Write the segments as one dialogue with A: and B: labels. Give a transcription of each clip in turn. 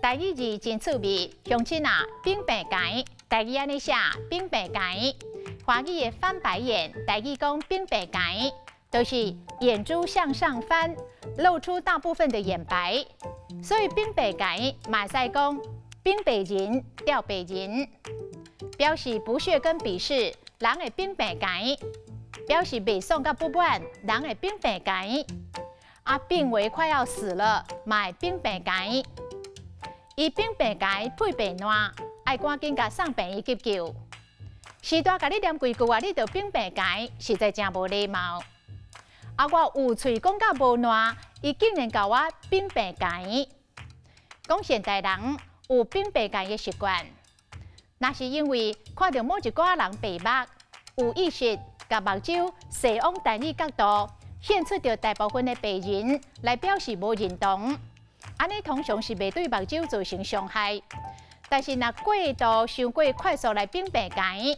A: 台語字真趣味，鄉親啊，反白墘，台語按呢寫反白墘，華語的翻白眼，台語講反白墘，都是眼珠向上翻，露出大部分的眼白，所以反白墘嘛會使講反白人、吊白人，表示不屑跟鄙視，人會反白墘，表示袂爽佮不滿，人會反白墘。啊，病危快要死了，嘛會反白墘。伊反白墘屁白爛，愛趕緊共送病院急救。序大共你念幾句話，你就反白墘，實在誠無禮貌。啊，我有喙講甲無爛，伊竟然共我反白墘。講現代人有反白墘的習慣，那是因為看著某一寡人白目，有意識共目睭踅往單一角度，顯出著大部分的白人來表示無認同。按呢通常是袂對目睭造成傷害，但是若過度傷過快速來反白墘，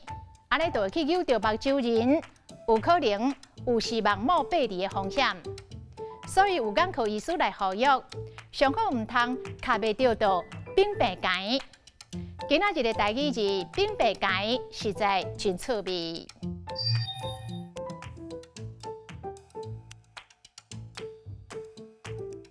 A: 按呢就會去扭著目睭仁，有可能有視網膜剝離的風險。所以有眼科醫師來呼籲，上好毋通跤袂著就反白墘。今仔日的台語字反白墘實在真趣味。